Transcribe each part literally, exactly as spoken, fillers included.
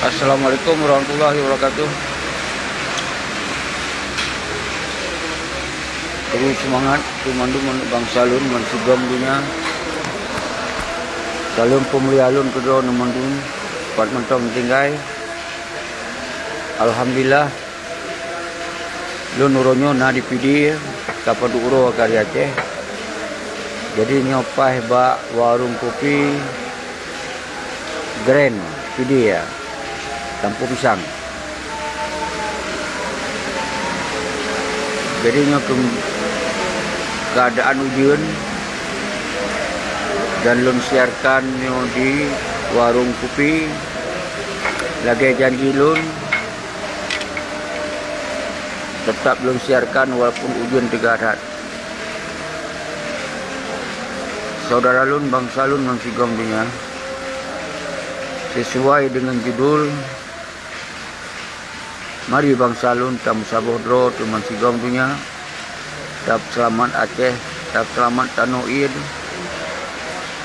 Assalamualaikum warahmatullahi wabarakatuh. Terus semangat tu mandum bansa lôn bansigom donya. Saleuem peumulia lôn keudroe mandum, pat mantong tinggai. Alhamdulillah, lôn uroe nyoe na di Pidie, ka padub uroe ka di Aceh. Jadi nyoe paih bak warong kupi Grand Pidie, Kampung Pisang. Jadi nyoe keu-, keuadaan ujeuen dan lôn siarkan nyoe di warong kupi lagée janji lôn. Teutap lôn siarkan walaupun ujeuen teuga that. Saudara lôn, bansa lôn bansigom donya, sesuai dengan judul, mari bansa lôn tameusaboh droe teuma sigom donya, tapeuseulamat Aceh, tapeuseulamat tanoh ie,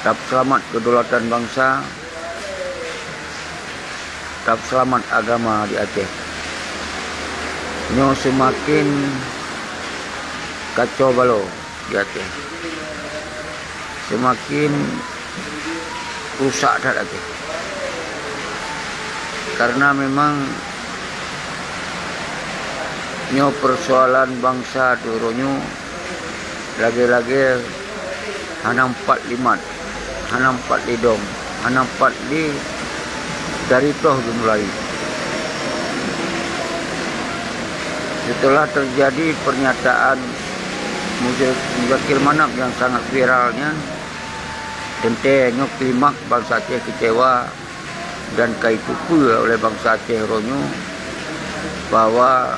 tapeuseulamat keudaulatan bansa, tapeuseulamat agama di Aceh. Nyoe seumaken kacau balau di Aceh. Seumaken rusak that Aceh. Karena memang nyoe peusoalan bansa di uroe nyoe lagée-lagée hana meupat lé mat, hana meupat lé dong, hana meupat lé dari toh geumulai. Setelah terjadi pernyataan Muza-, Muzakir Manaf yang sangat viral nyan, teuntée nyoe klimak bansa Aceh kecewa dan ka jiteupeue oleh bansa Aceh uroe nyoe bahwa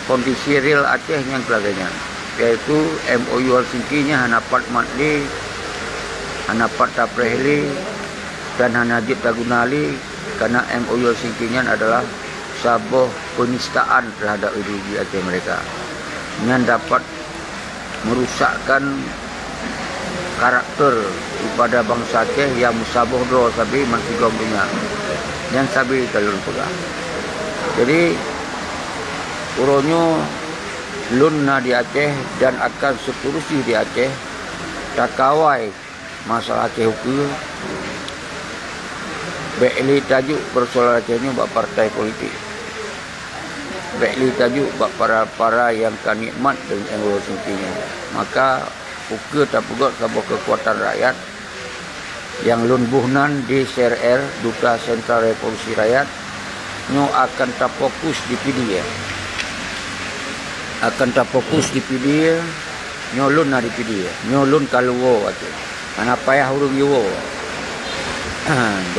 kondisi real Aceh nyang lagée nyan, yaitu M O U Helsinki nyan hana pat mat lé, hana pat tapreh lé, dan hana jeuet taguna lé, karena M O U Helsinki nyan adalah saboh penistaan terhadap ideologi Aceh merdeka. Nyan dapat merusakkan karakter daripada bansa Aceh nyang meusaboh droe sabe bansigom donya. Nyan sabe ka lôn peugah. Jadi, uroe nyoe lôn na di Aceh dan akan seterusnya di Aceh takawai masalah Aceh ukeue. Bék lé tajok peusoalan Aceh nyoe bak partai politik. Bék lé tajok bak para-para nyang ka nikmat deungon M O U Helsinki nyoe. Maka ukeue tapeugot saboh keukuatan rakyat nyang lôn boh nan D C R R, Duta Sentral Revolusi Rakyat, nyoe akan tafokus di Pidie. Akan tafokus di Pidie, nyoe lôn na di Pidie. Nyoe lôn ka lôn woe Aceh. Hana payah ureuëng jiwoe.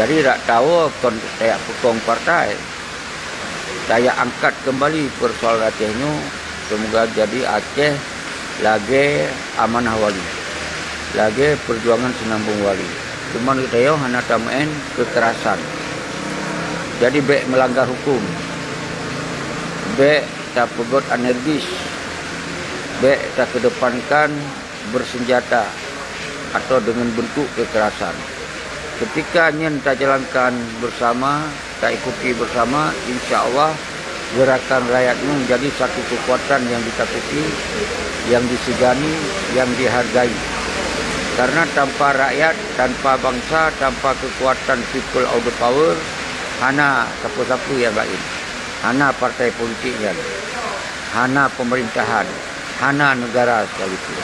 Jadi dak tawoe kon tajak peukong partai. Tajak angkat keumbali peusoalan Aceh nyoe, seumoga jadi Aceh lagée amanah wali, lagée peujuangan seunambong wali. Teuma geutanyoe hana tameu'en keukerasan. Jadi bék meulanggar huköm, bék tapeugot anearkis, bék takeudepankan bersenjata atau dengan bentuk kekerasan. Ketika nyan tajalankan bersama, taikuti bersama, insya Allah gerakan rakyat nyoe menjadi satu kekuatan yang ditakuti, yang disegani, yang dihargai. Karena tanpa rakyat, tanpa bangsa, tanpa kekuatan people of the power, hana sapeue-sapeue nyang laén. Hana partai politik nyan. Hana pemerintahan. Hana negara sekalipun.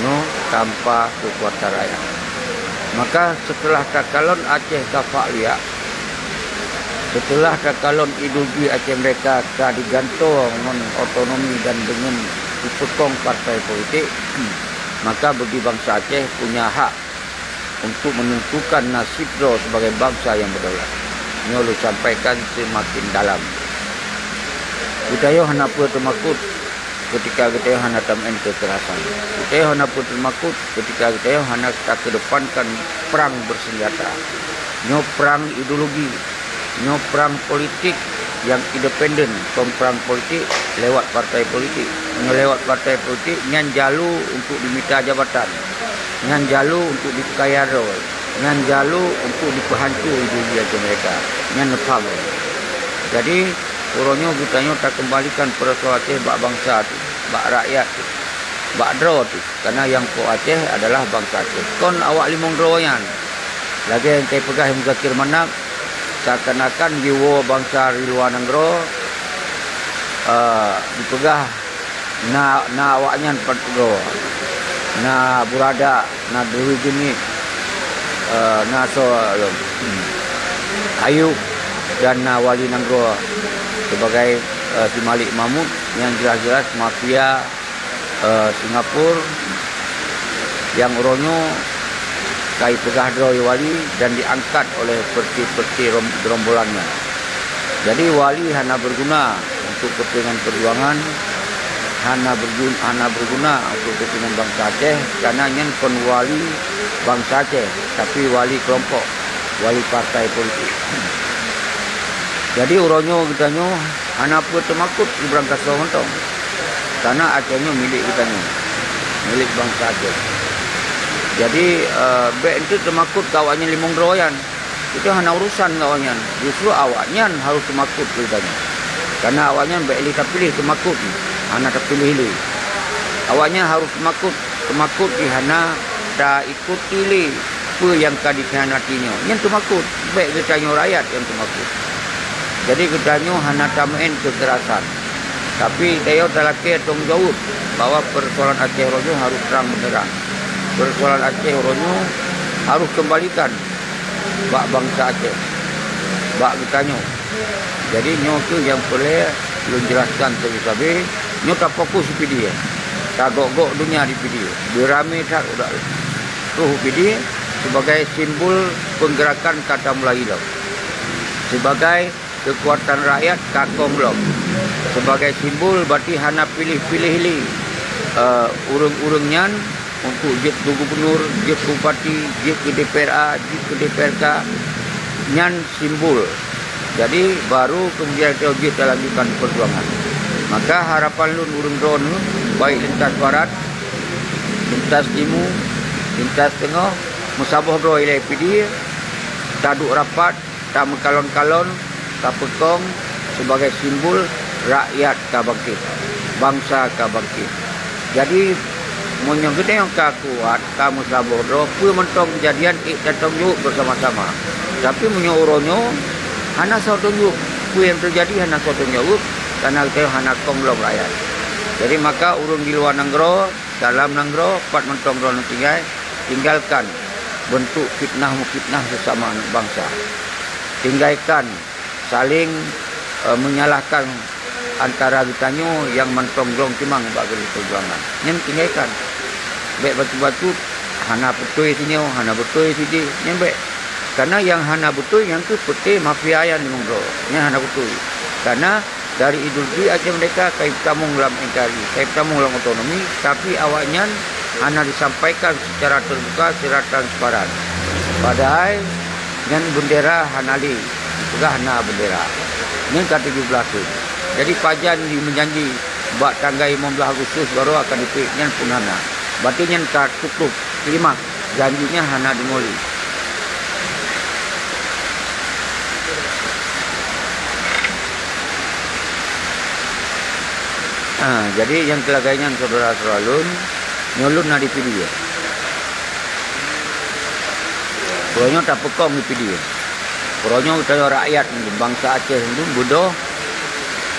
Nyoe tanpa kekuatan rakyat. Maka setelah takalon Aceh ka fak liak, setelah takalon ideologi Aceh merdeka ka digantoe ngon otonomi dan deungon ipeukong partai politik, maka bagi bansa Aceh punya hak untuk menentukan nasib droe sebagai bansa nyang berdaulat. Nyoe lôn sampaikan seumaken dalam. Geutanyoe hana peue teumakot ketika geutanyoe hana tameu'en keukerasan. Geutanyoe hana peue teumakot ketika geutanyoe hana takeudepankan prang bersenjata. Nyoe prang ideologi. Nyoe prang politik nyang independen, kon prang politik lewat partai politik. Nyoe lewat partai politik nyan jalu untuk dimita jabatan, nyan jalu untuk dipeukaya droe. Nyan jalô untuk jipeuhanco ideologi Aceh Merdeka. Nyan neupham. Jadi, uroe nyoe geutanyoe takeumbalikan peureusoalan Aceh bak bansa teuh, bak rakyat teuh, bak droe teuh. Karena nyang po Aceh adalah bansa Aceh. Kon awak limong droe nyan. Lagèe nyang ka ipeugah Muzakir Manaf, seakan-akan jiwoe bansa di luwa nanggroe, eh, jipeugah na, na awaknyan pat droe. Na Buradak, na Dewi Jeuniet, eh, na soe lom, Ayub, dan na wali nanggroe sebagai, eh, si Malik Mahmud, nyang jelas-jelas mafia eh, Singapura nyang uroe nyoe ka ipeugah droe wali dan diangkat oleh peureute-peureute rom-, gerombolan nyan. Jadi, wali hana beuguna untuk keupeuntengan peujuangan, hana beurgun-, hana beuguna untuk keupeuntengan bansa Aceh, karena nyan kon wali bansa Aceh, tapi wali keulompok, wali partai politik. Jadi, uroe nyoe geutanyoe hana peue teumakot di Brangkasoe mantong. Karena Aceh nyoe milék geutanyoe, milék bansa Aceh. Jadi, eh, bèk enteuk teumakot keu awaknyan limong droe nyan. Kita hana urusan ngon awaknyan. Justru awaknyan harôh teumakot keu geutanyoe. Karena awaknyan bèk lé tapiléh teumakot, hana tapiléh lé. Awaknyan harôh teumakot, teumakot di hana ta- ikuti lé peue nyang ka dikhianati nyoe. Nyan teumakot, bèk geutanyoe rakyat nyang teumakot. Jadi geutanyoe hana tameu'en keukerasan. Tapi tanyoe talakèe tanggung jaweueb bahwa peusoalan Aceh uroe nyoe harôh trang beunderang. Peusoalan Aceh uroe nyoe harôh keumbalikan bak bansa Aceh, bak geutanyoe. Jadi nyoe kheueh nyang peureulèe lôn jelaskan sabe-sabe. Nyoe tafokus di Pidie, tagok-gok donya di Pidie. Beuramé that udak lôn. Troh u Pidie sibagai simbol peunggeurakan ka tamulai lom. Sibagai keukuatan rakyat ka kong lom. Sibagai simbol berarti hana piléh-piléh lé, eh, ureueng-ureueng nyan untuk jeuet keu gubunur, jeuet keu bupati, jeuet keu D P R A, jeuet keu D P R K, nyan simbol. Jadi, baru kemudian kita jeuet talanjutkan peujuangan. Maka harapan lôn ureueng droeneuh, baik lintas barat, lintas timu, lintas teungoh, meusaboh droe ilèe Pidie, taduek rapat, tameukalon-kalon, tapeukong sibagai simbol rakyat ka bangkét, bansa ka bangkét. Jadi, meunyoe geutanyoe ka kuat, ka meusaboh droe, peue mantong keujadian ék tatong jaweueb beusama-sama. Tapi meunyoe uroe nyoe hana soe tong jaweueb, peue nyang teujadi hana soe tong jaweueb, karena geutanyoe hana kong lom rakyat. Jadi maka ureueng di luwa nanggroe, dalam nanggroe, pat mantong droeneuh tinggai, tinggalkan beuntuk fitnah meufitnah sesama aneuk bansa. Tinggalkan saléng, eh, menyalahkan antara geutanyoe nyang mantong glong timang bak garéh peujuangan. Nyan tinggalkan. Bèk bacut-bacut, hana beutôi sinyoe, hana beutôi sijih, nyan bèk. Karena nyang hana beutôi nyan kheueh peuté mafia nyan limong droe. Nyan hana beutôi. Karena dari ideologi Aceh Merdeka ka ipeutamong lam N K R I, ka ipeutamong lam otonomi, tapi awaknyan hana disampaikan secara terbuka, secara transparan. Padahai nyan bendera hana lé, peugah na bendera. Nyan ka tujoh blaih thon. Jadi pajan jimeujanji bak tanggai limong blaih Agustus baru akan dipeuék, nyan pun hana. Berarti nyan ka tutup keulimah, janji nyan hana deungoe lé. Ah, jadi nyang keulagai nyan, syedara-syedara lôn, nyoe lôn na di Pidie. Uroe nyoe tapeukong di Pidie. Uroe nyoe geutanyoe rakyat bansa Aceh nyoe beudôh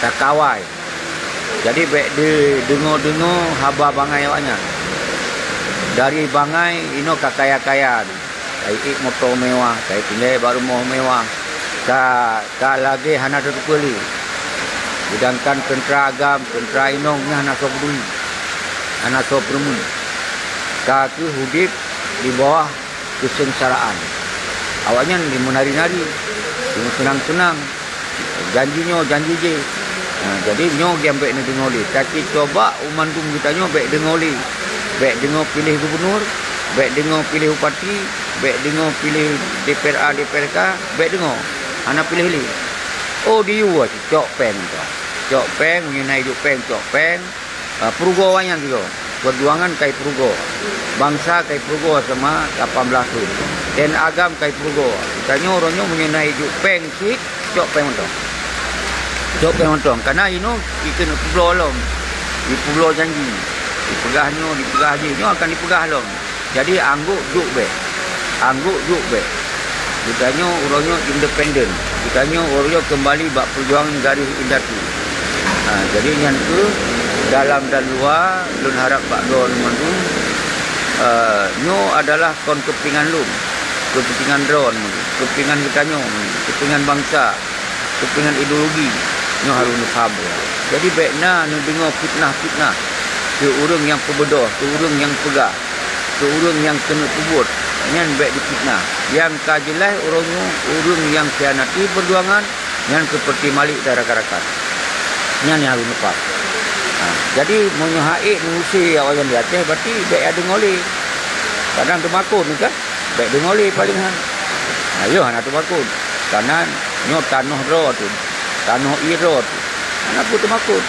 takawai. Jadi bèk de-, deungoe-deungoe haba bangai awaknyan. Dari bangai inoe ka kaya-kaya, ka iék moto mewah, ka itinggai bak rumoh mewah, ka, ka lagèe hana tateupeue lé. Seudangkan teuntra agam, teuntra inong nyan hana soe peuduli, hana soe peurumoh. Ka kheueh udép di bawah keuseungsaraan. Awaknyan jimeunari-nari, jimeuseunang-seunang, janji nyoe, janji jéh. Nah, jadi nyoe nyang bèk neudeungoe lé. Tapi cuba u mandum geutanyoe bèk deungoe lé. Bèk deungoe piléh gubunur, bèk deungoe piléh bupati, bèk deungoe piléh D P R A, D P R K, bèk deungoe. Hana piléh lé. Oh, diyue cok péng tu. Cok péng, meunyoe na iduek péng, cok péng. Ah, peurugoe awaknyan sigoe. Peujuangan ka ipeurugoe. Bansa ka ipeurugoe sama lapan blaih thon. N agam ka ipeurugoe. Tanyoe uroe nyoe meunyoe na ijok péng syiek, cok péng mantong. Cok péng mantong. Karena inoe ikeuneuk peubloe lom. Ipeubloe janji. Dipeugah nyoe, dipeugah jih. Nyoe akan dipeugah lom. Jadi, anggok jok bék. Anggok jok bék. Geutanyoe uroe nyoe independen. Geutanyoe uroe nyoe keumbali bak peujuangan garéh indatu. Ha, jadi nyan keuh dalam dan luwa lôn harab bak droeneuh mandum, eh, nyoe adalah kon keupingan lôn, keupingan droeneuh mandum, keupingan geutanyoe mandum, keupingan bansa, keupingan ideologi, nyoe harôh neupaham. Jadi bék na neudeungoe fitnah-fitnah keu ureuëng nyang peubeudôh, keu ureuëng nyang peugah, keu ureuëng nyang keuneuk peubuet, nyan bék difitnah. Nyang ka jeulaih uroe nyoe ureuëng nyang khianati peujuangan, nyan seperti Malik dan rakan-rakan. Nyan nyang harôh neupaham. Ha, jadi meunyoe han ék meuusé awaknyan di Aceh, berarti bék tadeungoe lé. Kadang teumakot kan? Bék deungoe lé paléng han. Ayo hana teumakot. Karena nyoe tanoh droe teuh, tanoh ie droe teuh. Hana peue teumakot.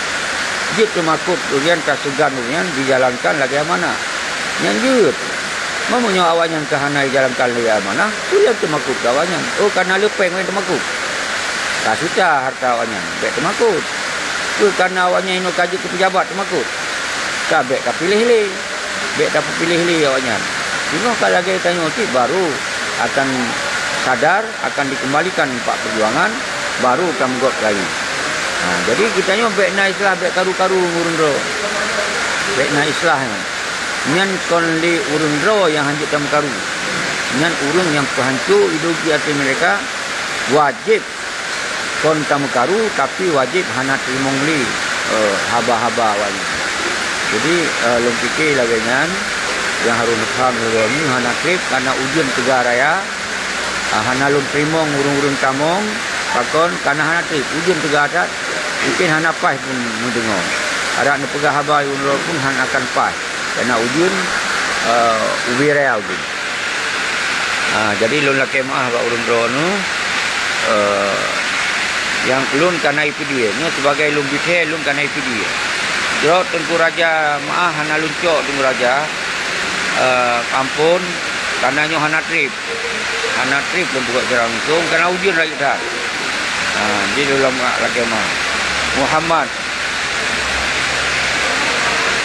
Jeuet teumakot ureuëng nyan, taseugan ureuëng nyan dijalankan lagée amanah. Nyan jeuet. Meunyoe awaknyan ka hana jijalankan lagée amanah, peue nyang teumakot keu awaknyan? Oh, kana le péng nyang teumakot. Ka seuta hareuta awaknyan, bék teumakot. Peue kana awaknyan inoe ka jeuet keu peujabat teumakot? Ka bék tapiléh lé. Bék tapeupiléh lé awaknyan. Singoh ka lagée tanyoe cit baru akan sadar, akan dikeumbalikan bak peujuangan, baru tameugot lagi. Ha, jadi geutanyoe bék na islah bék karu-karu ngon ureuëng droe. Bék na islah nyan. Nyan kon lé ureuëng droe nyang hanjeuet tameukaru. Nyan ureuëng nyang peuhanco ideologi até meureka, wajéb kon tameukaru, tapi wajéb hana teurimong lé, eh, haba-haba awaknyan. Jadi, eh, lôn pike lagée nyan, nyang harôh neupaham lé droeneuh hana treb, karena ujeuen teuga raya, ah, hana lôn teurimong ureuëng-ureuëng tamong, pakon, karena hana treb, ujeuen teuga that, mungken hana paih pun meudeungoe. Adak neupeugah haba ureuëng droe pun hana akan paih, karena ujeuen, eh, ubé raya ujeuen. Ha, jadi lôn lakée meuáh bak ureuëng droeneuh, eh, nyang lôn kana ipeudie. Nyoe sibagai lôn bithée, lôn kana ipeudie. Jroh Teungku Raja meuáh hana lôn cok Teungku Raja, eh, amphon, kana nyoe hana treb. Hana treb lôn peugot secara langsong, kana ujeuen rayeuk that. Ha, jadi lôn lakée meuáh. Muhammad.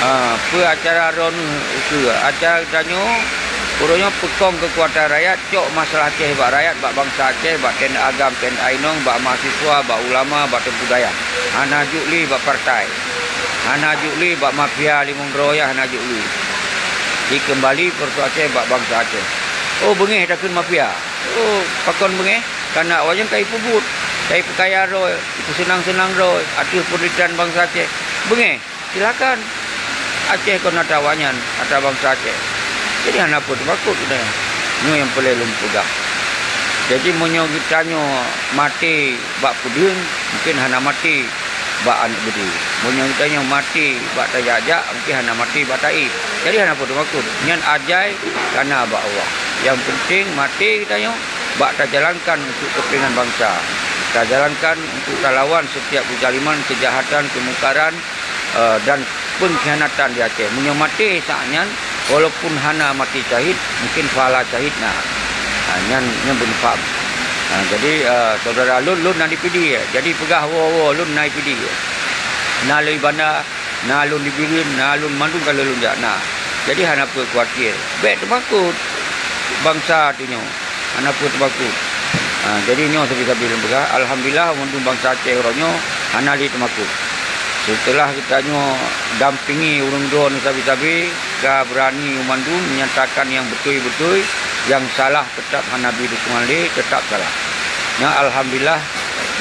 Ah, peue acara droeneuh ukeue? Acara geutanyoe, uroe nyoe peukong keukuatan rakyat, cok masalah Aceh bak rakyat, bak bansa Aceh, bak T N A agam, T N A inong, bak mahasiswa, bak ulama, bak teungku dayah. Hana jok lé bak partai. Hana jok lé bak mafia limong droe, hana jok lé. Dikeumbali peureutoan Aceh bak bansa Aceh. Oh, beungéh takheun mafia. Oh, pakon beungéh? Kana awaknyan ka ipeubuet, ka ipeukaya droe, ipeuseunang-seunang droe ateueh peunderitahan bansa Aceh. Beungéh. Silakan. Aceh kon atra awaknyan, atra bansa Aceh. Jadi hana peue teumakot geutanyoe. Nyoe nyang peureulée lôn peugah. Jadi meunyoe geutanyoe maté bak peudeueng, mungken hana maté bak aneuëk beudé. Meunyoe geutanyoe maté bak tajak-jak, mungken hana maté bak taéh. Jadi hana peue teumakot. Nyan ajai kana bak Allah. Nyang peunteng maté geutanyoe bak tajalankan untuk keupeuntengan bansa. Tajalankan untuk talawan setiap keuzaliman, keujahatan, keumungkaran, eh, dan peungkhianatan di Aceh. Meunyoe maté saát nyan, walaupun hana maté syahid, mungken pahala syahid na. Ha, nyan, nyan beuneupham. Ha, jadi, eh, saudara lôn, lôn na di Pidie. Jadi peugah woe-woe lôn na di Pidie. Na lôn di Banda, na lôn di Bireuen, na lôn mandum ka lôn jak na. Jadi hana peue khawatir. Bék teumakot bansa tanyoe. Hana peue teumakot. Ha, jadi nyoe sabe-sabe lôn peugah, alhamdulillah, mandum bansa Aceh uroe nyoe hana lé teumakot. Seuteulah geutanyoe dampingi ureuëng droeneuh sabe-sabe, ka beurani mandum menyatakan nyang beutôi-beutôi, nyang salah teutap hana bi dukungan lé, teutap salah. Nyan alhamdulillah,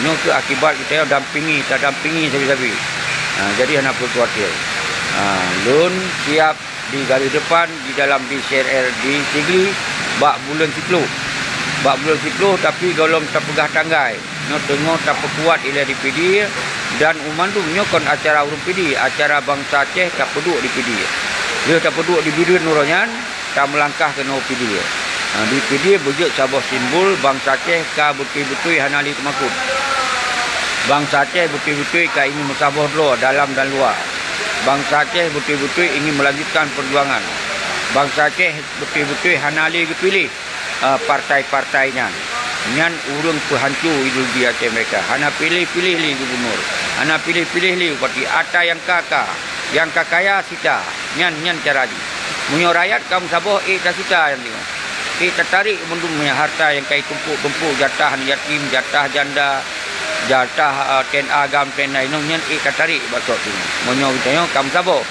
nyoe keuh akibat geutanyoe dampingi, tadampingi sabe-sabe. Ha, jadi hana peue khawatir. Ha, lôn siap di garéh depan di dalam B C R R di Sigli bak buleuen siplôh. Bak buleuen siplôh, tapi gohlom tapeugah tanggai. Nyoe teungoh tapeukuat ilée di Pidie dan u mandum nyoe kon acara ureuëng Pidie, acara bansa Aceh tapeuduek di Pidie. Lheueh tapeuduek di Bireuen uroe nyan, tameulangkah keunoe Pidie. Ha, di Pidie beujeuet saboh simbol bansa Aceh ka beutôi-beutôi hana lé teumakot. Bansa Aceh beutôi-beutôi ka ingin meusaboh droe dalam dan luwa. Bansa Aceh beutôi-beutôi ingin meulanjutkan peujuangan. Bansa Aceh beutôi-beutôi hana lé geupiléh. eh, partai-partai nyan. Nyan ureuëng peuhanco ideologi Aceh Merdeka. Hana piléh-piléh lé gubunur. Hana piléh-piléh lé bupati. Ata nyang ka-ka. Nyang ka kaya sita. Nyan, nyan cara jih. Meunyoe rakyat ka meusaboh, ék tasita nyan teuh. Ék tatarék mandum harta nyang ka jitumpôk-tumpôk, jatah yatim, jatah janda, jatah, eh, T N A GAM, T N A inong nyan ék tatarék bak sot teuh. Meunyoe geutanyoe ka meusaboh,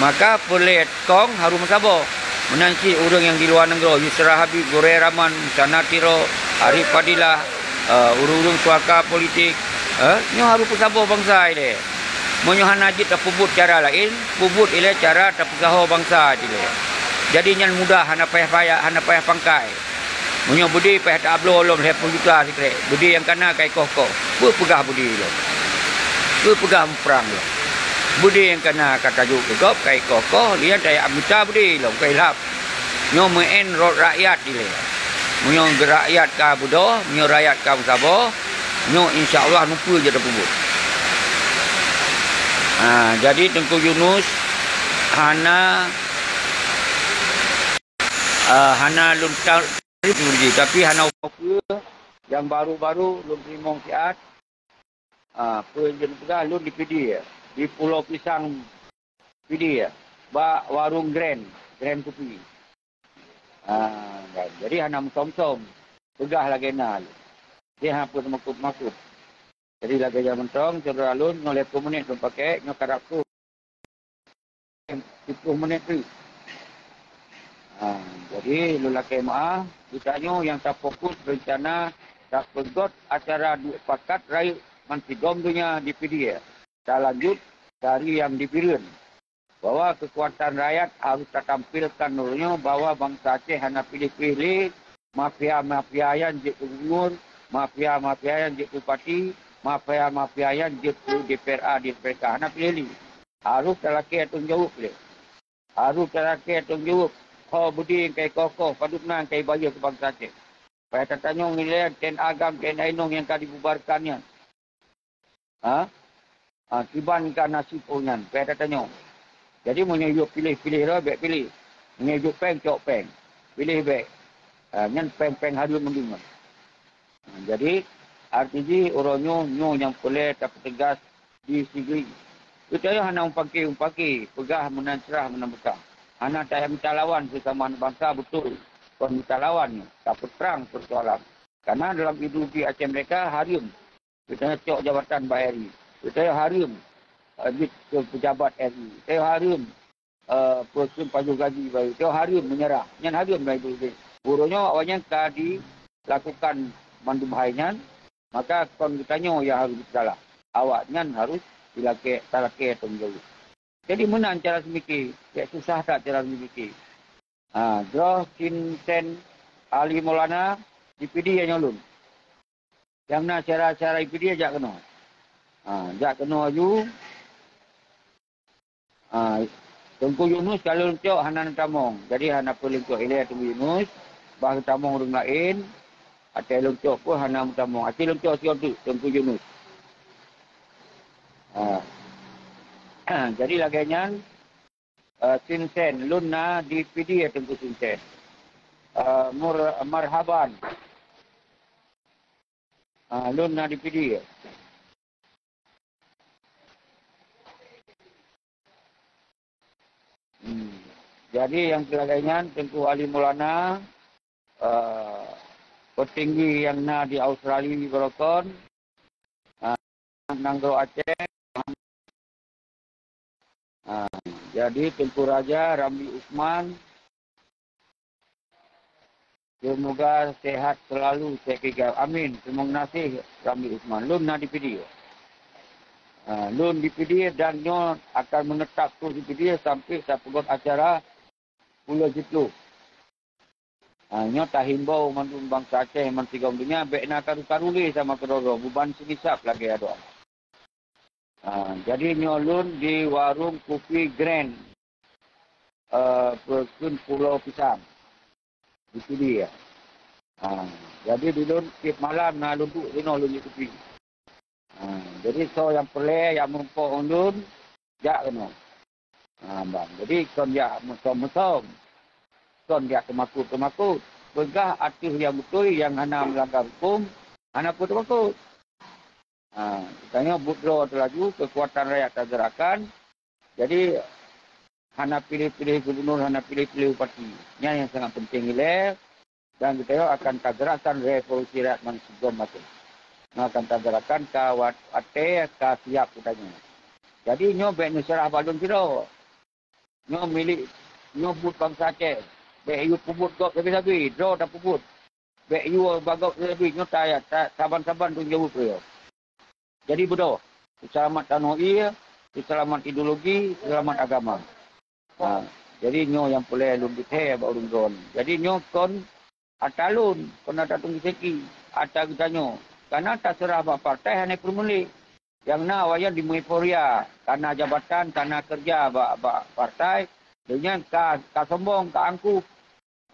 maka peureulée kong harôh meusaboh. Meunan cit ureuëng nyang di luwa nanggroe, Yusra Habib, Gorée Rahman, Musana Tiro, Arif Fadilah, eh, ureuëng-ureuëng suaka politik, eh, nyoe harôh peusaboh bansa ilée. Meunyoe hana jeuet tapeubuet cara laén, peubuet ilée cara tapeusahoe bansa ilée. Jadi nyan mudah, hana payah-payah, hana payah pangkai. Meunyoe beudé payah ta-upload lom lhée ploh juta sikrek, beudé nyang kana ka ikoh-koh. Peue peugah beudé lom? Peue peugah muprang lom? Beudé nyang kana ka tajok keu gob, ka ikoh-koh, lian tajak mita beudé lom, ka ilhab. Nyoe meu'en rot rakyat ilée. Meunyoe rakyat ka beudôh, meunyoe rakyat ka meusaboh, nyoe insya Allah nupeue jeuet tapeubuet. Ha, jadi Teungku Yunus hana, eh, hana lôn ta-, tapi hana peue nyang baru-baru lôn teurimong siat. Ah, peue nyang peugah lôn di Pidie, di Pulo Pisang Pidie, bak warong Grand, Grand Kupi. Ah, jadi hana meusom-som. Peugah lagée na lôn. Dia hana peue teumakot-makot. Jadi lagée nyan mantong, syedara lôn, nyoe lhée ploh menit lôn pakai, nyoe karab ploh. Siplôh menit teuk. Ha, jadi lôn lakée meu'ah, geutanyoe nyang tafokus reuncana tapeugöt acara duek pakat rayeuk bansigom donya di Pidie. Talanjut dari nyang di Bireuen, bahwa keukuatan rakyat harôh tatampilkan uroe nyoe bahwa bansa Aceh hana piléh-piléh lé mafia-mafia nyan jeuet keu gubunur, mafia-mafia nyan jeuet keu bupati, mafia-mafia nyan jeuet keu D P R A, D P R K, hana piléh lé. Harôh talakée tanggung jaweueb lé. Harôh talakée tanggung jaweueb ho beudé nyang ka ikoh-koh, padub na nyang ka ibayeue keu bansa Aceh. Payah tatanyong ilée T N A GAM, T N A inong nyang ka dibubarkan nyan. Ha? Ha, kiban ka nasib awaknyan, payah tatanyong. Jadi, meunyoe jok piléh, piléh droe, bék piléh. Meunyoe jok péng, cok péng. Piléh bék. Ha, nyan péng-péng hareuem mandum nyan. Ha, jadi, arti jih, uroe nyoe, nyoe nyang peureulée tapeuteugas di Sigli. Geutanyoe hana mupangke-mupangke, peugah meunan crah meunan beutang. Hana tayah mita lawan sesama aneuk bansa, beutôi. Kon mita lawan nyoe, tapeutrang peusoalan. Karena dalam ideologi Aceh Merdeka hareuem geutanyoe cok jabatan bak R I. Geutanyoe hareuem, eh, jeuet keu pejabat R I. Geutanyoe hareuem, eh, peue kheun pajoh gaji bak R I. Geutanyoe hareuem meunyeurah. Nyan hareuem bak ibu. Uroe nyoe awaknyan ka dilakukan mandum hai nyan, maka kon geutanyoe nyang harôh jipeusala. Awaknyan harôh jilakée, talakée tanggung jaweueb. Jadi meunan cara seumike, bék susah that cara seumike. Ha, droe Sinten Ali Maulana di Pidie nyoe lôn. Nyang na syedara-syedara di Pidie jak keunoe. Ha, jak keunoe aju. Ha, Teungku Yunus ka lôn cok hana neutamong. Jadi hana peue lôn cok ilée Teungku Yunus. Bah geutamong ureuëng laén, até lôn cok pun hana meutamong. Até lôn cok sigoe teuk Teungku Yunus. Ha. Jadi lagée nyan, eh, Sinten, lôn na di Pidie Teungku Sinten. Eh, mur-, marhaban. Ah, lôn na di Pidie. Hmm. Jadi nyang keu lagée nyan Teungku Ali Maulana, eh, peutinggi nyang na di Australia barokon, ah, nanggroe Aceh. Ah, jadi Teungku Raja Ramli Usman, seumoga sehat selalu, sehat keu gata. Amin. Teurimong gaséh Ramli Usman. Lôn na di Pidie. Ah, lôn di Pidie dan nyoe akan meunetap troh di Pidie sampoe tapeugöt acara buleuen siplôh. Ha, nyoe tahimbau mandum bansa Aceh, bansigom donya, bék na karu-karu lé sama keudroe-droe, buban seumisab lagée adoe. Ha, jadi nyoe lôn di Warong Kupi Grand, eh, peue kheun Pulo Pisang. Di Pidie. Ha, jadi di lôn tiep malam na lôn duek sinoe lôn jép kupi. Ha, jadi soe nyang peureulée nyang meurumpok ngon lôn, jak keunoe. Ha, ban. Jadi kon jak meusom-meusom. Kon jak teumakot-teumakot. peugah ateueh nyang beutôi, nyang hana meulanggar huköm, hana peue teumakot. Ha, tanyoe buet droe teulaju, keukuatan rakyat tagerakkan. Jadi, hana piléh-piléh gubunur, hana piléh-piléh bupati. Nyan nyang sangat penting ilée, dan geutanyoe akan tagerakkan revolusi rakyat manusia maté. Nyoe akan tagerakkan ka wat-, watée ka siap geutanyoe. Jadi, nyoe bék neuseurah bak lôn sidroe. Nyoe milék, nyoe buet bansa Aceh. Bék yue peubuet gob sabe-sabe, droe tapeubuet. Bék yue bak gob sabe-sabe, nyoe ta-, ta-, saban-saban tanggung jaweueb droe. Jadi beudôh, seulamat tanoh ié, seulamat ideologi, seulamat agama. Ha, jadi nyoe nyang peureulée lôn beuthée bak ureuëng droe. Jadi nyoe kon ata lôn, kon ata Teungku Seki, ata geutanyoe. Kareuna taseurah bak partai hana peureulée. Nyang na awaknyan di euforia, kana jabatan, kana keureuja bak, bak partai, deunyan ka, ka sombong, ka angkuh.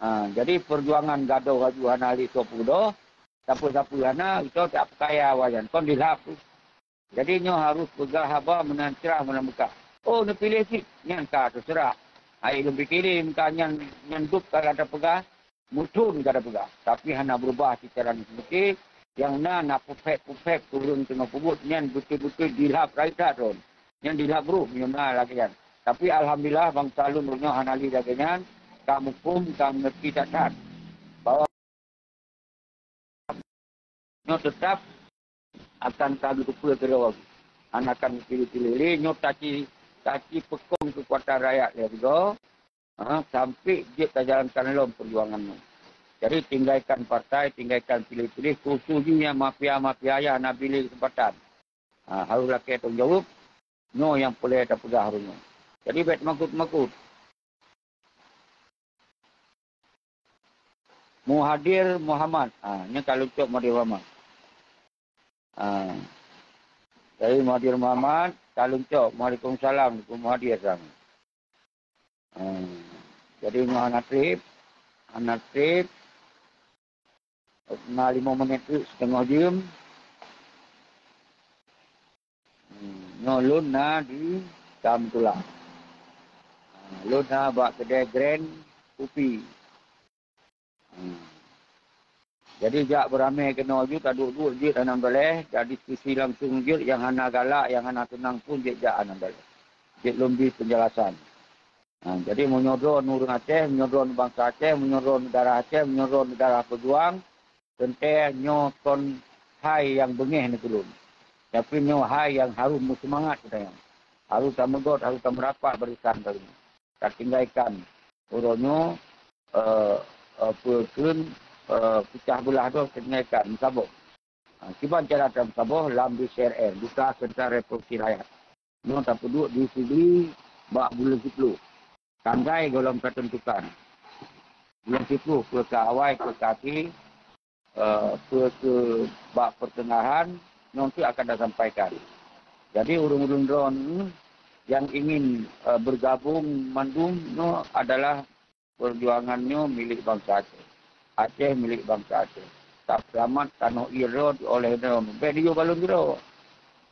Ha, jadi peujuangan gadôh laju hana lé soe peududoe, sapeue-sapeue hana, geutanyoe tapeukaya awaknyan, kon dilhab tu. Jadi nyoe harôh peugah haba meunan crah meunan beukah. Oh, neupiléh cit, nyan ka teuseurah. Hai lôn pike lé, meuka nyan, nyan dub ka gata peugah, meuthon gata peugah. Tapi hana beurubah seucara neuseumike, nyang na, na peuphét-peuphét ureuëng teungoh peubuet nyan beutôi-beutôi dilhab rayeuk that droe. Nyan dilhab roh meunyoe na lagée nyan. Tapi alhamdulillah bansa lôn uroe nyoe hana lé lagée nyan, ka muphom, ka meungerti that-that bahwa nyoe teutab akan ka geuteupeue keudroe, hana akan piléh-piléh lé. Nyoe taci, taci peukong keukuatan rakyat lé sigoe, ha, sampai jeuet tajalankan lom peujuangan nyoe. Jadi, tinggalkan partai, tinggalkan piléh-piléh, khususnya mafia-mafia nyang hana bri lé keuseumpatan. Ha, harôh lakée tanggung jaweueb, nyoe nyang peureulée tapeugah ureuëng nyoe. Jadi, bék teumakot-makot. Muhadir Muhammad. Ha, nyan ka lôn cok Muhadir Muhammad. Ha. Jadi Muhadir Muhammad, ka lôn cok. Waalaikumsalam, Muhadir sang. Ha. Jadi nyoe hana treb, hana treb. Na lima menit tu setengah jam. Hmm, nyoe lôn na di Kamtula. Ha, lôn na bak keudè Grand Kupi. Hmm. Jadi jak beuramé keunoe jeuet, taduek-duek jeuet aneuk daleh, jak diskusi langsung jeuet, nyang hana galak, nyang hana seunang pun jeuet jak aneuk daleh. Jeuet lôn bri peunjelasan. Ha, jadi meunyoe droe ureuëng Aceh, meunyoe droe bansa Aceh, meunyoe droe darah Aceh, meunyoe droe darah peujuang, teuntée nyoe kon hai nyang beungéh neukeu lôn. Tapi nyoe hai nyang harôh meuseumangat geutanyoe. Harôh tameugot, harôh tameurapat barisan geutanyoe. Tatinggaikan uroe nyoe, eh, eh, peue kheun, eh, peucah beulah droe, tatinggaikan meusaboh. Ha, kiban cara tameusaboh lam D C R R, Duta Sentra Revolusi Rakyat. Nyoe tapeuduek di Sigli bak buleuen siplôh. Tanggai gohlom tateuntukan. Buleuen siplôh, peue ka awai, peue ka akhé, eh, peue keu bak peuteungahan, nyoe teuk akan tasampaikan. Jadi, ureuëng-ureuëng droeneuh nyang ingin, eh, bergabung mandum nyoe adalah peujuangan nyoe milék bansa Aceh. Aceh milék bansa Aceh. Tapeulamat tanoh ié droe oleh droe. Bék dijok balon droe.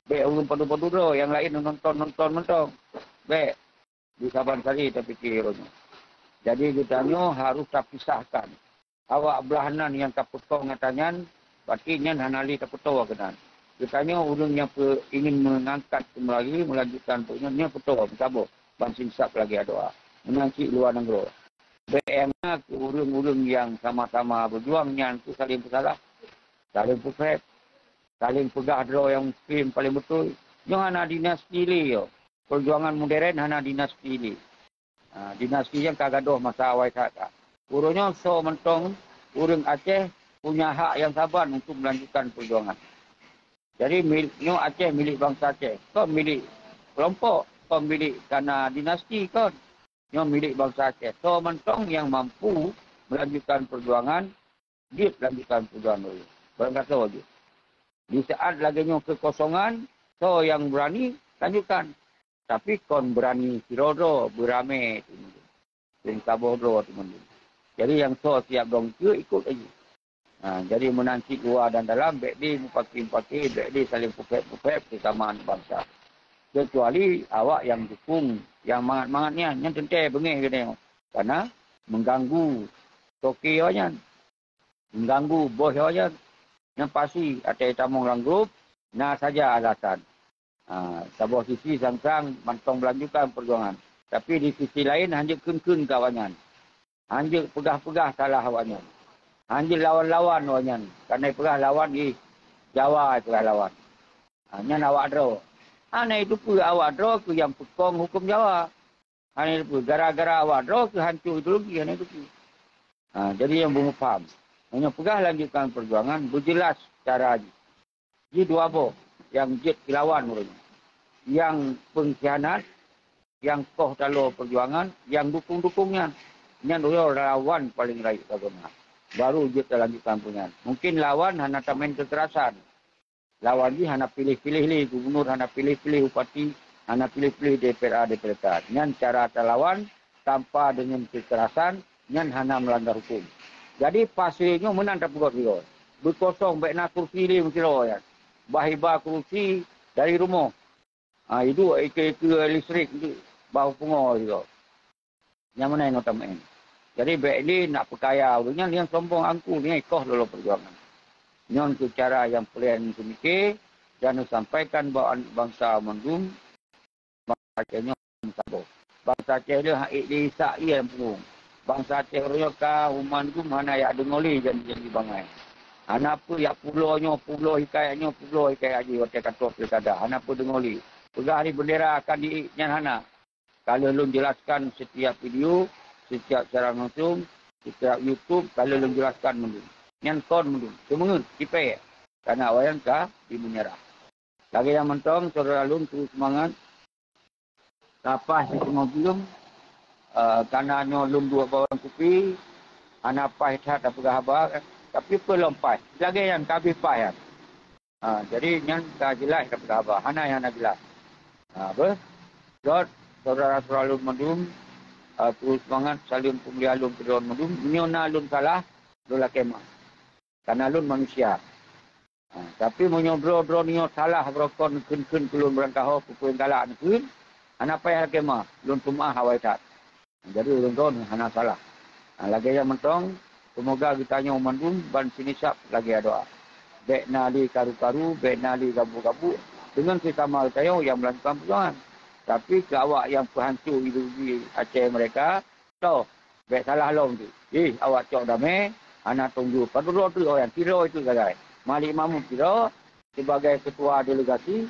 Bék ureuëng padub-padub droe nyang laén nonton-nonton mantong. Bék. Di saban kali tapike uroe nyoe. Jadi geutanyoe harôh tapisahkan. Awak blah nan nyang tapeukong gata nyan, berarti nyan hana lé tapeutoe keunan. Geutanyoe ureuëng nyang peu-, ingin meungangkat keumbali, meulanjutkan peue nyan, nyan peutoe, meusaboh, ban sinsab lagée adoe. Meunan cit luwa nanggroe. Bék nyang na keu ureuëng-ureuëng nyang sama-sama beujuang nyan keu saléng peusalah, saléng peupék, saléng peugah droe nyang paleng beutôi. Nyoe hana dinasti lé nyoe. Peujuangan modern hana dinasti lé. Ha, dinasti nyang ka gadôh masa awai that ka. Uroe nyoe soe mantong ureuëng Aceh punya hak nyang saban untuk melanjutkan peujuangan. Jadi, mil-, nyoe Aceh milék bansa Aceh, kon milék kelompok, kon milék kana dinasti, kon. Nyoe milék bansa Aceh. Soe mantong nyang mampu melanjutkan peujuangan, jeuet lanjutkan peujuangan ureuëng. Barangkasoe jeuet. Di saat lagée nyoe keukosongan, soe nyang beurani, lanjutkan. Tapi kon beurani sidroe-droe, beuramé teumandum. Saboh droe teumandum. Jadi nyang soe siab dong keue ikot laju. Ha, jadi meunan cit luwa dan dalam, bék di mupaki-mupaki, bék di saléng peupék-peupék sesama aneuk bansa. Keucuali awak nyang dukung, nyang mangat-mangat nyan, nyan teuntée beungéh geutanyoe. Kareuna meuganggu toke awaknyan. mengganggu bos awaknyan. Nyang pasti, até tamong lam grup, na saja alasan. Ha, saboh sisi sang-sang mantong melanjutkan perjuangan. Tapi di sisi laén hanjeuet kheun-kheun keu awaknyan. Hanjeuet peugah-peugah salah awaknyan. Hanjeuet lawan-lawan awaknyan. Karena peugah lawan di Jawa peugah lawan. Ha, nyan awak droe. Hana jiteupeue awak droe keu nyang peukong huköm Jawa. Hana jiteupeue. Gara-gara awak droe keu hanco ideologi, hana jiteupeue. Ha, jadi nyang beumeupham. Meunyoe peugah lanjutkan perjuangan, beujeulaih cara jih. Jih dua boh nyang jeuet keu lawan ureuëng. Nyang pengkhianat, nyang koh taloe perjuangan, nyang dukong-dukong nyan. Nyan uroe lawan paleng rayeuk sagoe na. Baru jeuet talanjutkan peue nyan. Mungkin lawan hana tamén keukerasan. Lawan jih hana piléh-piléh lé gubunur, hana piléh-piléh bupati, hana piléh-piléh D P R A, D P R K. Nyan cara talawan tanpa deungon keukerasan, nyan hana meulanggar huköm. Jadi pase nyoe meunan tapeugöt sidroe. Beukosong bék na kursi lé meusidroe nyan. Bah iba kursi dari rumoh. Ha, iduek ikeue-ikeue listrik di bak pungoe sidroe. Nyang meunan inoe tameu'en. Jadi bék lé nak peukaya ureuëng nyan, nyang sombong angku, nyang ikoh lolo perjuangan. Nyoe keuh cara nyang peureulée neuseumike dan neusampaikan bak aneuëk bansa mandum. Bansa Aceh nyoe saboh. Bansa Aceh le hak ék di Isa ie lam punggong. Bansa Aceh uroe nyoe ka mandum hana yak deungoe lé janji-janji bangai. Hana peue yak pulo nyoe, pulo hikayat nyoe, pulo hikayat jih watée ka troh pilkada. Hana peue deungoe lé. Peugah di bendera akan di nyan hana. Ka lheueh lôn jelaskan setiap video, setiap siaran langsung, setiap YouTube, ka lheueh lôn jelaskan mandum. Nyan kon mandum. Seumeungeut, cipée. Karena awaknyan ka di menyerah. Lagée nyan mantong, syedara lôn, terus seumangat. Ka paih siteungoh buleuen, eh, kana nyoe lôn duek bawang kupi, hana paih that tapeugah haba, tapi peue lom paih. Lagée nyan ka abéh paih nyan. Ha, jadi nyan ka jeulaih tapeugah haba, hana nyang hana jeulaih. Ha, beuh? Jot, syedara-syedara lôn mandum, eh, terus seumangat, saleuem peumulia lôn keu droe mandum. Meunyoe na lôn salah, lôn lakée meu'ah. Karena lôn manusia. Ha, tapi meunyoe droe-droe nyoe salah beurokon kheun-kheun keu lôn beurangkaho peue-peue nyang galak neukheun, hana payah lakée meu'ah, lôn peumeu'ah awai that. Jadi ureuëng droe hana salah. Ha, lagée nyan mantong, seumoga geutanyoe mandum ban sinisab lagée adoe. Bék na lé karu-karu, bék na lé gabuk-gabuk, deungon sesama geutanyoe nyang meulanjutkan peujuangan. Tapi keu awak nyang peuhanco ideologi Aceh mereka, Toh, bék salah lom tu. Ih, awak cok damé, hana tong jeuet. Padub droe teuk awaknyan, sidroe teuk sagai. Malik Mahmud sidroe, sibagai keutua delegasi,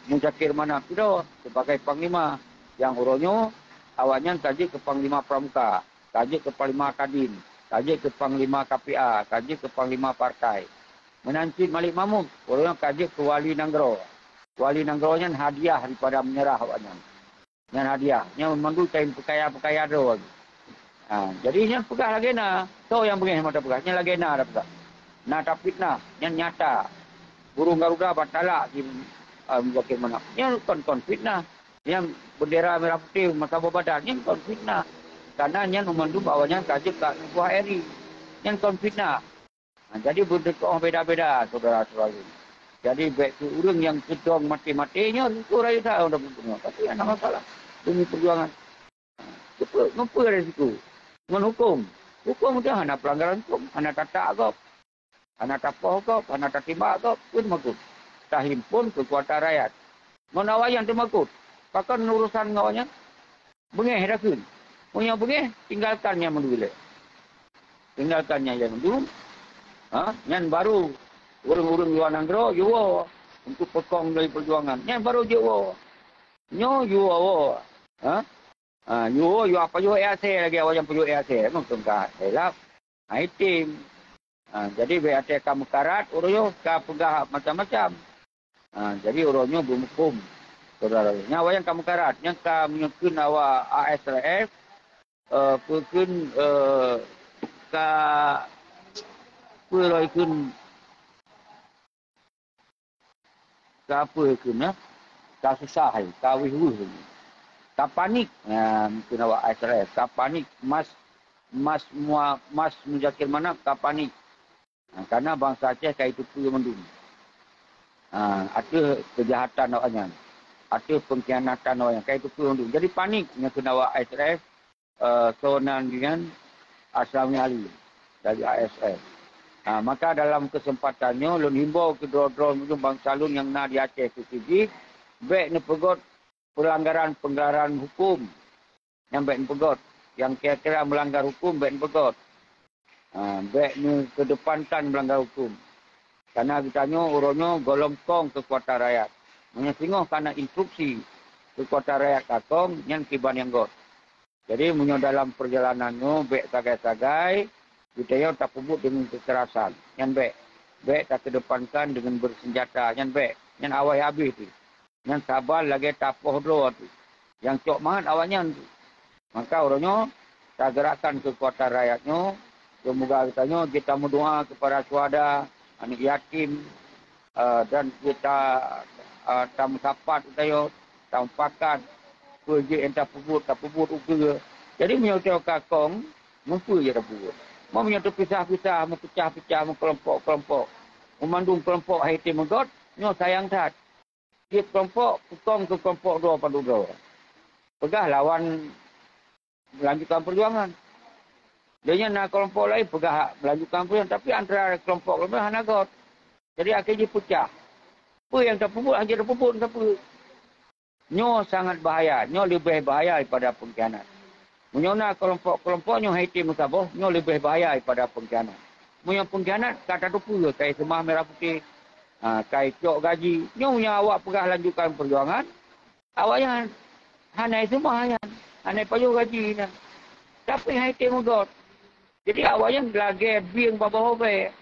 Muzakir Manaf sidroe, sibagai panglima. Nyang uroe nyoe, awaknyan ka jeuet keu panglima pramuka, ka jeuet keu panglima kadin, ka jeuet keu panglima K P A, ka jeuet keu panglima partai. Meunan cit Malik Mahmud, uroe nyoe ka jeuet keu wali nanggroe. Wali nanggroe nyan hadiah daripada meunyeurah awaknyan. Nyan hadiah. Nyan mandum kain peukaya-peukaya droe. Ha, jadi nyan peugah lagée na. Soe nyang beungéh mata peugah? Nyan lagée na tapeugah. Na tafitnah. Nyan nyata. Burung garuda ban talak di, ah, Muzakir Manaf. Nyan kon, kon fitnah. Nyan bendera merah putih masa boh badan. Nyan kon fitnah. Karena nyan mandum awaknyan ka jeuet ka neubuah eri. Nyan kon fitnah. Ha, jadi beudeukoh beda-beda, syedara-syedara. Jadi bék keu ureuëng nyang keudong maté-maté nyoe, syukur rayeuk that ureuëng bunoe. Tapi hana masalah. Demi perjuangan. Keupeue, ngon peue resiko? Ngon huköm. Huköm tu hana pelanggaran huköm, hana tatak gob, hana tapoh gob, hana tatimbak gob, peue teumakot? Tahimpun keukuatan rakyat. Ngon awaknyan teumakot. Pakon urusan ngon awaknyan? Beungéh dah kheun. Meunyoe beungéh, tinggalkan nyang mandum ilée. Tinggalkan nyang, nyang mandum. Ha? Nyan baru ureuëng-ureuëng luwa nanggroe jiwoe untuk peukong dari perjuangan. Nyan baru jiwoe. Nyoe jiwoe woe. Ha? Ha, jiwoe, jiwoe apa jiwoe asée lagée awaknyan peujeuet asée. Mungken ka hilaf. Ha, item. Ha, jadi bék até ka meukarat, uroe nyoe ka peugah macam-macam. Ha, jadi uroe nyoe beumuphom, syedara. Nyan awaknyan ka meukarat, nyan ka meunyoe kheun awak A S R F, eh, peue kheun, eh, ka, peue lom kheun, ka peue kheun, eh? Ka susah hai, ka weueh-weueh hai. Ka panik. Ha, mungken awak A S R F, ka panik. Mas, Mas Mua-, Mas Muzakir Manaf ka panik. Ha, karena bansa Aceh ka jiteupeue mandum. Ha, ateueh keujahatan awaknyan, ateueh peungkhianatan awaknyan, ka jiteupeue mandum. Jadi panik nyang kheun awak A S R F, eh, soe nan nyan, Asrami Ali dari A S F. Ha, maka dalam keuseumpatan nyoe lôn himbau keu droe-droe meunyoe bansa lôn nyang na di Aceh keu jih, bék neupeugét peulanggaran-peulanggaran huköm. Nyang bék neupeugét. Nyang kira-kira meulanggar huköm bék neupeugét. Ha, bék neukedepankan meulanggar huköm. Karena geutanyoe uroe nyoe gohlom kong keukuatan rakyat. Meunyoe singoh kana instruksi keukuatan rakyat ka kong, nyan kiban nyang gét. Jadi, meunyoe dalam peurjalanan nyoe bék sagai-sagai geutanyoe tapeubuet deungon keukerasan. Nyan bék. Bék takedepankan deungon beureunjata. Nyan bék. Nyan awai habéh pih. Nyan saban lagée tapoh droe teuh. Nyang cok mangat awaknyan teuh. Maka uroe nyoe, tageurakkan keukuatan rakyat nyoe, seumoga geutanyoe jeuet tameudoá keupada syuhada, aneuëk yatim, eh, dan jeuet ta-, eh, tameusapat geutanyoe, tamupakat, peue jeuet nyang tapeubuet, tapeubuet ukeue. Jadi, meunyoe geutanyoe ka kong, mupeue jeuet tapeubuet. Meunyoe teupisah-pisah, meupeucah-peucah, meukelompok-kelompok, meumandum kelompok hai tém meugét, nyoe sayang that. Tieb keulompok peukong keu keulompok droe padub droe. Peugah lawan melanjutkan peujuangan. Lheueh nyan na keulompok laén peugah hak melanjutkan peujuangan, tapi antara keulompok-keulompok hana gét. Jadi akhé jih peucah. Peue nyang tapeubuet, hana tapeubuet sapeue. Nyoe sangat bahaya, nyoe leubeh bahaya daripada pengkhianat. Meunyoe na keulompok-keulompok nyoe hai tém meusaboh, nyoe leubeh bahaya daripada pengkhianat. Meunyoe pengkhianat, ka tateupeue kai seumah merah putéh, ha, kai cok gaji. Nyoe meunyoe awak peugah lanjutkan peujuangan, awaknyan hana seumah nyan, hana pajoh gaji nyan. Tapi hai tém meugét. Jadi awaknyan lagée bieng babah obée.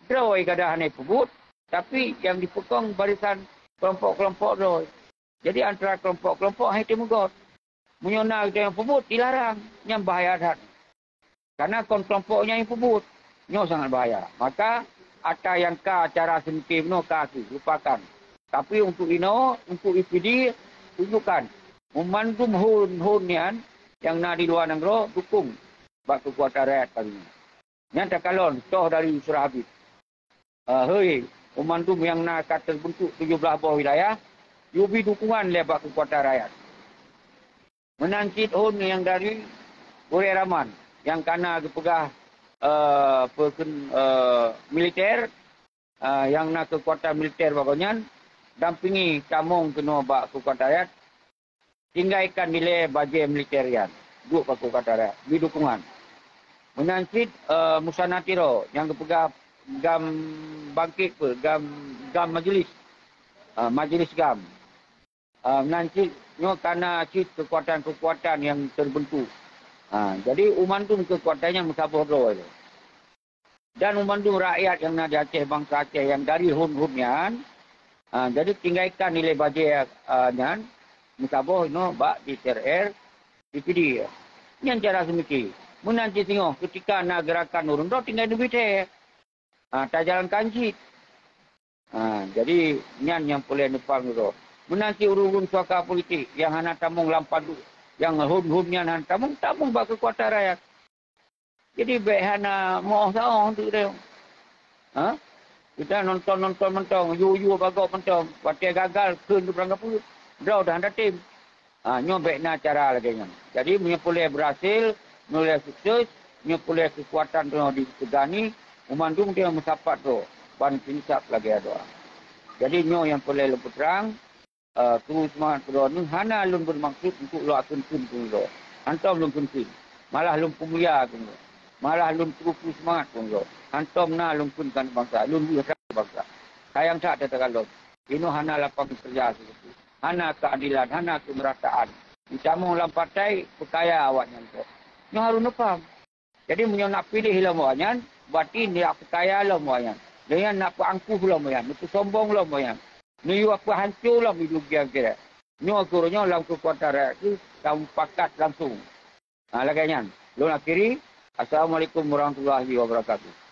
Droe kadang hana peubuet, tapi nyang jipeukong barisan keulompok-keulompok droe. Jadi, antara keulompok-keulompok hai tém meugét. Meunyoe na geutanyoe peubuet, dilarang. Nyan bahaya that. Karena kon keulompok nyan nyang peubuet. Nyoe sangat bahaya. Maka, ata nyang ka cara seumiké bunoe ka kheueh, lupakan. Tapi untuk inoe, untuk I P D, tunjukkan. Meumandum hon-hon nyan nyang na di luwa nanggroe, dukong bak keukuatan rakyat kami. Nyan takalon toh dari Surah Habib. Eh, hei, banmandum nyang na ka teubeuntuk tujoh blaih boh wilayah, yue bi dukungan lé bak keukuatan rakyat. Meunan cit hon nyang dari gurée raman nyang ka na geupeugah, eh, peukheun, eh, militer, eh, nyang na keukuatan militer bak gobnyan, dampingi tamong keunoe bak keukuatan rakyat, tinggai ikan dilée bajée militer nyan, duek bak keukuatan rakyat, bi dukungan. Meunan cit, eh, Musa Natiro nyang geupeugah GAM bangkét peue, GAM, GAM majelis, eh, majelis GAM. Eh, meunan cit nyoe ka na cit keukuatan-keukuatan nyang teubeuntuk. Ha, jadi, banmandum keukuatan nyan meusaboh droe lé. Dan banmandum rakyat nyang na di Aceh, bansa Aceh nyang dari hon-hon nyan, ha, jadi tinggai ikan dilée bajée, ha, nyan, meusaboh inoe bak D P R R, D P D. Nyan cara seumiké. Meunan cit singoh, keutika na geurakan ureuëng droe tinggai neubi thée. Ha, tajalankan cit. Ha, jadi nyan nyang peureulée neupaham keudroe. Meunan cit ureuëng-ureuëng suaka politik nyang hana tamong lam padub, nyang hon-hon nyan hana tamong, tamong bak keukuatan rakyat. Jadi bék hana meu-oh sa-oh teuk deh. Ha? Kita nonton-nonton mantong, yue-yue bagoe mantong. Watée gagal, kheun dum rangkapeue. Droe dah hana tem. Ha, nyoe bék na cara lagée nyan. Jadi, meunyoe peureulée beurhasil, meunyoe sukses, meunyoe peureulée keukuatan droe di teugani, banmandum dia meusapat droe, ban teuicap lagée doá. Jadi, nyoe nyang peureulée lôn peutrang, eh, keu seumangat keudroe neuh hana lôn beumaksud untuk lôn akheun-kheun keu droe. Hantom lôn kheun-kheun. Malah lôn peumulia keu droe. Malah lôn peureuku seumangat keu droe. Hantom na lôn kheun keu bansa. Lôn weueh that bansa. Sayang that teuka lom. Inoe hana lapang keureuja sigoe. Hana keuadilan, hana keumerataan. Jitamong lam partai, peukaya awaknyan kok. Nyoe harôh neupaham. Jadi, meunyoe nak piléh lom awaknyan, berarti nak peukaya lom awaknyan. Deungon nak peuangkuh lom awaknyan, neupeusombong lom awaknyan. Neuyue peuhanco lom ideologi nyang kira. Nyoe keuh uroe nyoe lam keukuatan rakyat kheueh tamupakat langsong. Ha, lagée nyan. Lôn akhiri. Assalamualaikum warahmatullahi wabarakatuh.